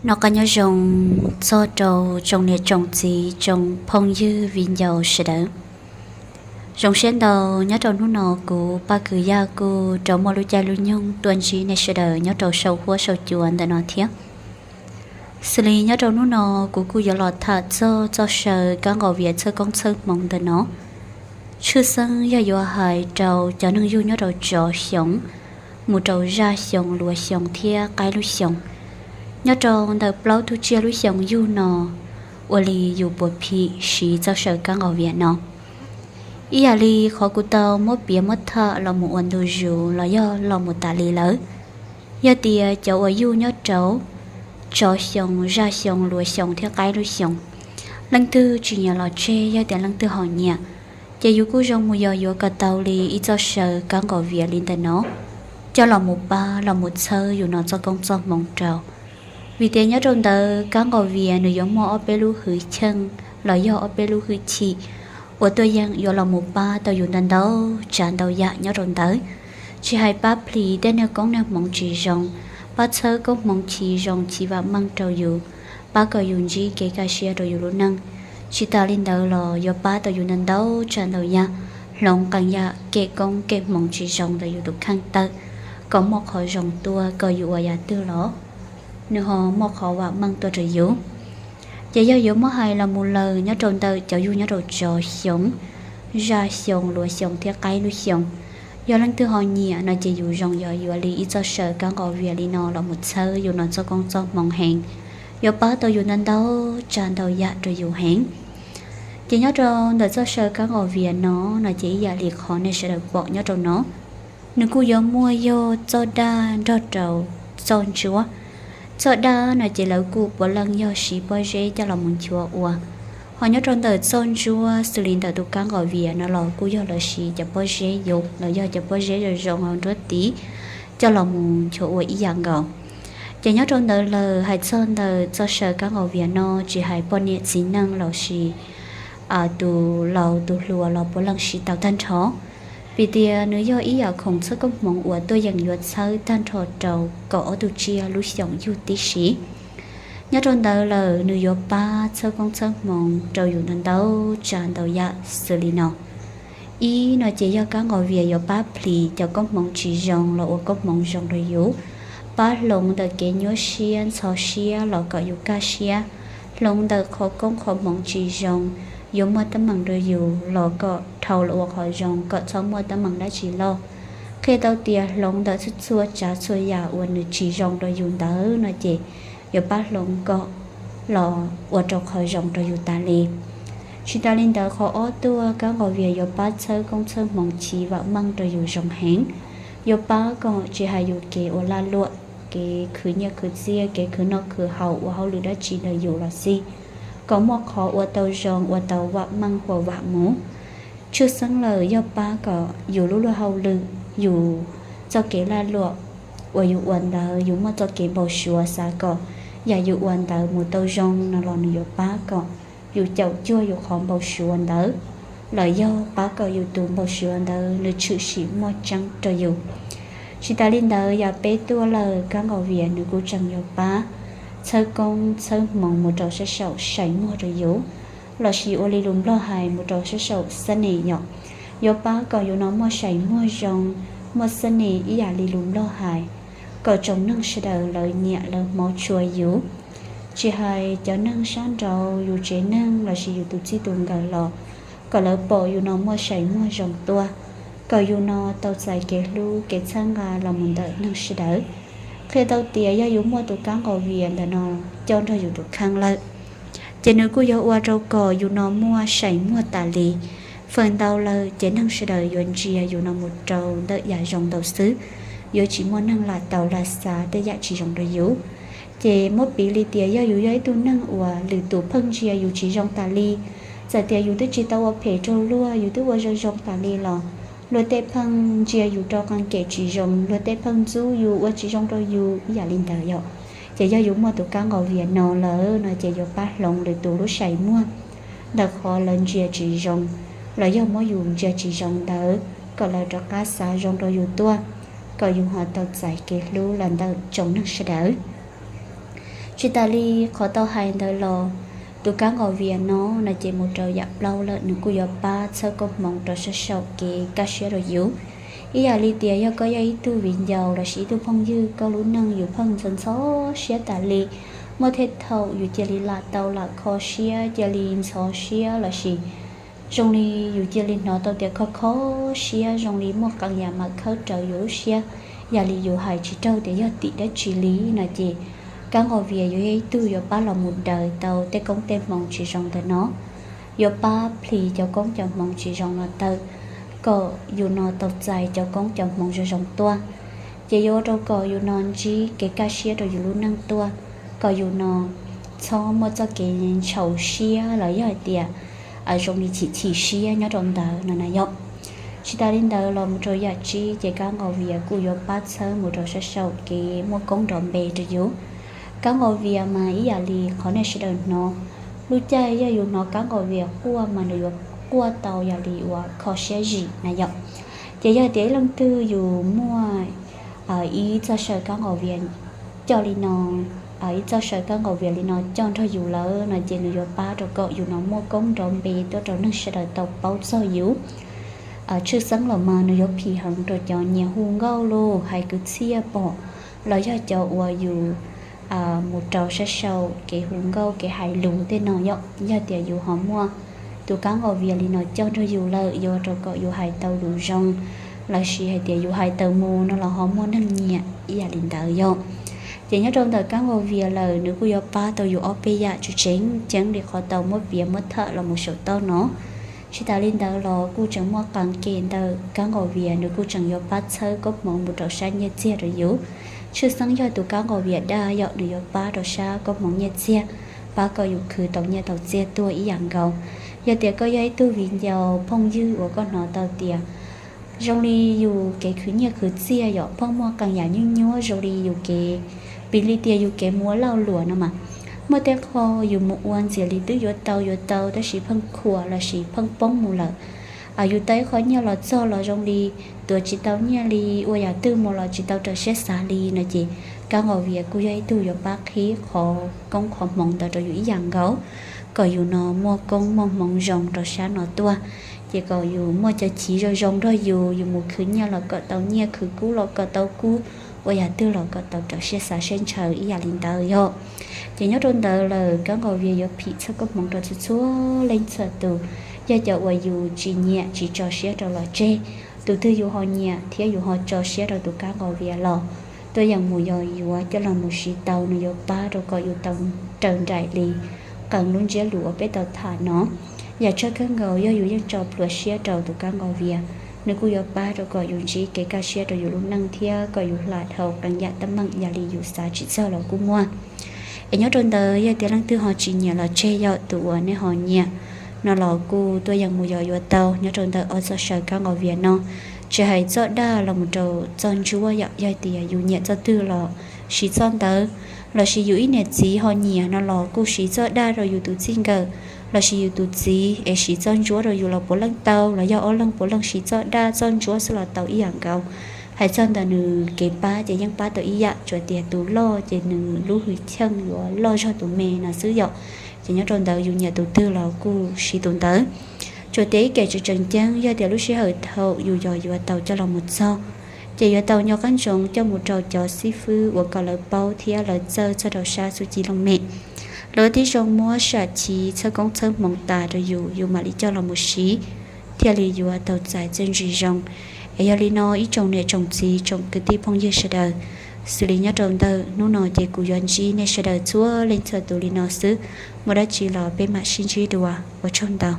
Noj qab nyob zoo txog rau tsoom niam tsoom txiv tsoom phooj ywg viv ncaus sawv daws. Zoo siab ntau, nyob rau hnub no kuv Paj Kwv Yaj kuj rov muaj lub caij lub nyoog tuaj ntsib nej sawv daws nyob rau saum huab saum cua ntawm no thiab. Xws li nyob rau hnub no kuv kuj yuav los tham txog txoj saw kab nqaus vias txhawb koob txhawb hmoov ntawm no. Tshwj xeeb yog yuav hais rau cov neeg yug nyob rau tsov xyoo mus rau zaj xyoo, luas xyoo thiab qaib lub xyoo. Nyob rau ntawm plaub tug tsiaj lub xyoo yug no, ua li yus puas phim siv txoj saw kab nqaus vias no? Ib yam li qhov kuv tau muab piav muab tham los mus ua ntu zus los yog los mus tas li lawm, yog tias cov uas yug nyob rau tsov xyoo, zaj xyoo, luas xyoo thiab qaib lub xyoo, leej twg tsis nyiam los tseg, yog tias leej twg ho nyiam, ces yus kuj zoo mus yog yuav kom tau li ib txoj saw kab nqaus vias li ntawm no coj los mus pab los mus txhawb yus no txoj koob txoj hmoov rau. Vim tias nyob rau ntawd kab nqaus vias nws yuav muaj ob peb lub hwj chim los yog ob peb lub hwj chim uas tuaj yeem yuav los mus pab tau yus ntau ntau tsav ntau yam nyob rau ntawd. Tsis hais pab plhis tej niag koob niag hmoov tsis zoo, pab txhawb koob hmoov chiv zoo chiv vam meej rau yus, pab kom yus ntsib kev kaj siab rau yus lub neej. Tsis tas li ntawd los yuav pab tau yus ntau ntau tsav ntau yam, hloov qee yam kev koob kev hmoov tsis zoo ntawm yus tus kheej tawm, kom muaj qhov zoo tuaj, kom yus ua yam twg los nws ho muaj qhov vam meej tuaj rau yus. Ces yog yuav muab hais los mus lawm nyob rau ntawm cov yug nyob rau tsov xyoo, zaj xyoo, luas xyoo thiab qaib lub xyoo, yog leej twg ho nyiam no ces yus zoo yog yuav li ib txoj saw kab nqaus vias li no los mus txhawb yus no txoj koob txoj hmoov heev, yuav pab tau yus ntau ntau tsav ntau yam rau yus heev. Ces nyob rau ntawm txoj saw kab nqaus vias no, no ces ib yam li qhov nej sawv daws pom nyob rau no, nws kuj yuav muaj yog txoj daj nrog rau txoj ntsuab. Txoj daj no ces lawv kuj puav leej yog siv pob zeb coj los mus nchuav ua. Ho nyob rau ntawm txoj ntsuab xws li ntawm tus kab nqaus vias no los kuj yog lawv siv cov pob zeb yus los yog cov pob zeb zoo zoo hauv nruab tiv coj los mus nchuav ua ib yam nkaus. Ces nyob rau ntawd lawm hais txog ntawm txoj saw kab nqaus vias no tsis hais poj niam txiv neej los sis tus laus tus hluas los puav leej siv tau tag nrho, vim tias nws yog ib yam khoom txhawb koob hmoov uas tuaj yeem yuav txhawb tag nrho rau kaum ob tug tsiaj lub xyoos yug tib si. Nyob rau ntawd lawm nws yuav pab txhawb koob txhawb hmoov rau yus ntau ntau tsav ntau yam xws li no. Ib no ces yog kab nqaus vias yuav pab plhis cov koob hmoov tsis zoo los ua koob hmoov zoo rau yus, pab hloov ntawm kev nyuaj siab ntxhov siab los kom yus kaj siab, hloov ntawm qhov koob qhov hmoov tsis zoo yuav muaj teeb meem rau yus los kom dhau los ua qhov zoo, kom txhob muaj teeb meem dab tsi loj. Qhia tau tias hloov ntawm txhua txhua tsav txhua yam uas nws tsis zoo rau yus ntawd no ces yuav pab hloov kom los ua rau qhov zoo rau yus tas li. Tsis tas li ntawd qhov ob tuaj kab nqaus vias yuav pab txhawb koob txhawb hmoov chiv vam meej rau yus zoo heev, yuav pab kom tsis hais yus kev ua lag luam, kev khwv nyiaj khwv txiaj, kev khwv noj khwv haus, ua hauj lwm dab tsi ntawm yus los xij, kom muaj qhov ua tau zoo, ua tau vam meej huam vam mus. Tshwj xeeb lawm yog pab kom yus lub luag hauj lwm, yus txoj kev lag luam uas yus ua ntawd yus muaj txoj kev npau suav xav kom yam yus ua ntawd mus tau zoo no los nws yuav pab kom yus caum cuag yus qhov npau suav ntawd, los yog pab kom yus tus npau suav ntawd nws tshwm sim muaj tseeb rau yus. Tsis tas li ntawd yam peb tuaj lawm kab nqaus vias nws kuj tseem yuav pab txhawb koob txhawb hmoov mus rau sab saum sai muag rau yus, los sis ua li lus Nplog hais mus rau sab saum xab nes yom, yuav pab kom yus no muaj sai muag zoo, muaj xab nes ib yam li lus Nplog hais, kom tsoom neeg sawv daws lawv nyiam lawv hmov tshua yus. Tsis hais cov neeg sab nraud, yus tsev neeg los sis yus tus txij tus nkawm los kom lawv pom yus no muaj sai muag zoo tuaj, kom yus no tau txais kev hlub kev txhawb nqa los mus ntawm neeg sawv daws. Qhia tau tias yog yus muaj tus kab nqaus vias ntawm no coj nrog yus tus kheej lawm, ces nws kuj yuav ua rau kom yus no muaj sai muag tas li. Feem ntau lawm ces neeg sawv daws yuav ntsia yus no mus rau ntawm yam zoo ntau xwb, yuav tsis muaj neeg lam tau lam xav tej yam tsis zoo rau yus. Ces muab piv li tias yog yus yog ib tug neeg uas lwm tus pheej ntsia yus tsis zoo tas li, txawm tias yus twb tsis tau ua phem rau luag, yus twb ua zoo zoo tas li los luag tej pheej ntsia yus rau qee kem tsis zoo, luag tej pheej ntxub yus ua tsis zoo rau yus ib yam li ntawd yom. Ces yog yus muaj tus kab nqaus vias no lawm no ces yuav pab hloov lwm tus lub sai muag ntawm qhov lawv ntsia tsis zoo, los yog muab yus ntsia tsis zoo ntawd kom lawv rov qab xav zoo rau yus tuaj, kom yus ho tau txais kev hlub los ntawm tsoom neeg sawv daws. Tsis tas li qhov tau hais ntawd los, tus kab nqos vias no no ces mus rau yam plaub lawm, nws kuj yuav pab txhawb koob hmoov rau sab saum kev kaj siab rau yus. Ib yam li tias yog koj yog ib tug viv ncaus lossis ib tug phooj ywg, koj lub neej yus pheej ntxhov ntxhov siab tas li, muaj tej thaum yus cia li lam tau lam kho siab, cia li ntxhov siab lossis zoo li yus cia li hnov tau tias kho kho siab, zoo li muaj qee yam mam khawb rawv yus lub siab, yam li yus hais tsis raug tias yog tim dab tsi li no ces kab nqos vias yuav yog ib tug yuav pab los mus daws tau tej koob tej hmoov tsis zoo ntawm no, yuav pab plhis cov koob cov hmoov tsis zoo no tawm, kom yus no tau txais cov koob cov hmoov zoo zoo tuaj. Ces yuav ua rau kom yus no ntsib kev kaj siab rau yus lub neej tuaj, kom yus no txhob muaj txoj kev ntxhov siab los yog hais tias zoo li chim chim siab nyob rau ntawd no na yom. Tsis tas li ntawd los mus rau yam tsib ces kab nqos vias kuj yuav pab txhawb mus rau sab saum kev muaj koob nrov npe rau yus. Kab nqos vias mas ib yam li qhov nej sawv daws hnov, lub caij yog yus hnov kab nqos vias quaj mas nws yuav quaj tau yam li uas kho siab zim na yom. Ces yog tias ib leej twg yus muaj ib txoj saw kab nqos vias coj li no, ib txoj saw kab nqos vias li no coj nrog yus lawm no ces nws yuav pab rau kom yus no muaj koob nrov npe tuaj rau neeg sawv daws tau paub txog yus. Tshwj xeeb los mas nws yuav phim heev rau cov nyiam hu nkauj los hais kwv txhiaj pom, los yog cov uas yus mus rau sab saum kev hu nkauj kev hais lus tej no yom. Yog tias yus ho muaj tus kab nqos vias li no coj nrog yus lawm yuav ua rau kom yus hais tau lus zoo, lossis hais tias yus hais tawm mus no los ho muaj neeg nyiam ib yam li ntawd yom. Ces nyob rau ntawm kab nqos vias lawm nws kuj yuav pab tau yus ob peb yam tseem ceeb li qhov tau muab piav muab tham los mus saum toj no. Tsis tas li ntawd los kuj tseem muaj qee kem ntawm kab nqos vias nws kuj tseem yuav pab txhawb koob hmoov mus rau sab nyiaj txiag rau yus. Tshwj xeeb yog tus kab nqos vias daj yom, nws yuav pab rau sab koob hmoov nyiaj txiag, pab kom yus khwv tau nyiaj tau txiag tuaj ib yam nkaus. Yog tias koj yog ib tug viv ncaus phooj ywg uas koj hnov tau tias zoo li yus kev khwv nyiaj khwv txiag yom pheej muaj qee yam nyuaj nyuaj zoo li yus kev, piv li tias yus kev mus ua lau luam no mas, muaj tej qho yus mus ua ntxias li twb yuav tau yuav tau tab sis pheej khuam lossis pheej poob mus lawm. Yus tau ib qho nyiaj los txog los zoo li tuav tsis tau nyiaj li, ua yam twg mus los tsis tau raws siab xav li no ces kab nqos vias kuj yog ib tug yuav pab qhib qhov koob qhov hmoov ntawd rau yus ib yam nkaus, kom yus no muaj koob muaj hmoov zoo rau sab no tuaj. Ces kom yus muaj cov chiv zoo zoo nrog yus, yus mus khwv nyiaj los kom tau nyiaj, khwv kub los kom tau kub, ua yam twg los kom tau raws siab xav siab ntshaw ib yam li ntawd yom. Ces nyob rau ntawd lawm kab nqos vias yuav phim txhawb koob hmoov rau txhua txhua leej txhua tus. Yog cov uas yus tsis nyiam tsis tso siab rau los tseg, tus twg yus ho nyiam thiab yus ho tso siab rau tus kab nqos vias los tuaj yeem mus yos yuav coj los mus siv tau, nws yuav pab rau kom yus tau raws nraim li qee lub ntsiab lus uas peb tau tham no. Yam tsawg kawg nkaus yog yus yeej tso plhuav siab rau tus kab nqos vias, nws kuj yuav pab rau kom yus ntsib kev kaj siab rau yus lub neej thiab kom yus hla dhau qee yam teeb meem yam li yus xav tsis txog los kuj muaj. Es nyob rau ntawd yog tias leej twg ho tsis nyiam los tseg, yog tus uas nej ho nyiam no los kuj tuaj yeem mus yos yuav tau nyob rau ntawm ob txoj saw kab nqos vias no. Tsis hais txoj daj los mus rau txoj ntsuab yom, yog tias yus nyiam txoj twg los siv txoj ntawd. Lossis yus ib niam txiv ho nyiam no los kuj siv txoj daj rau yus tus txij nkawm lossis yus tus txiv es siv txoj ntsuab rau yus los puav leej tau, los yog ob leeg puav leej siv txoj daj txoj ntsuab xwb los tau ib yam nkaus. Hais txog ntawm nws kev pab ces yeej pab tau ib yam, tsuas tias tus loj ces nws lub hwj chim yuav loj zog tus me no xwb yom. Ces nyob rau ntawd yus nyiam tus twg los kuj siv tus ntawd. Tsuas tias ib kem tseem tseem ceeb yog tias lub sij hawm thaum yus yos yuav tau coj los mus txog, ces yuav tau nco qab ntsoov coj mus rau cov xib fwb uas kom lawv paub thiab lawv txawj txog rau sab xub ci looj mem. Lawv thiaj zoo muab sam chiv txhawb koob txhawb hmoov tas rau yus, yus mam li coj los mus siv, thiaj li yuav tau txais txiaj ntsig zoo. Es yog li no ib tsoom niam tsoom txiv tsoom kwv tij phooj ywg sawv daws, xws li nyob rau ntawm hnub no ces kuv yuav ntsib nej sawv daws txhua leej txhua tus li no xwb. Muaj dab tsi los peb mam sib ntsib dua, ua tsaug ntau.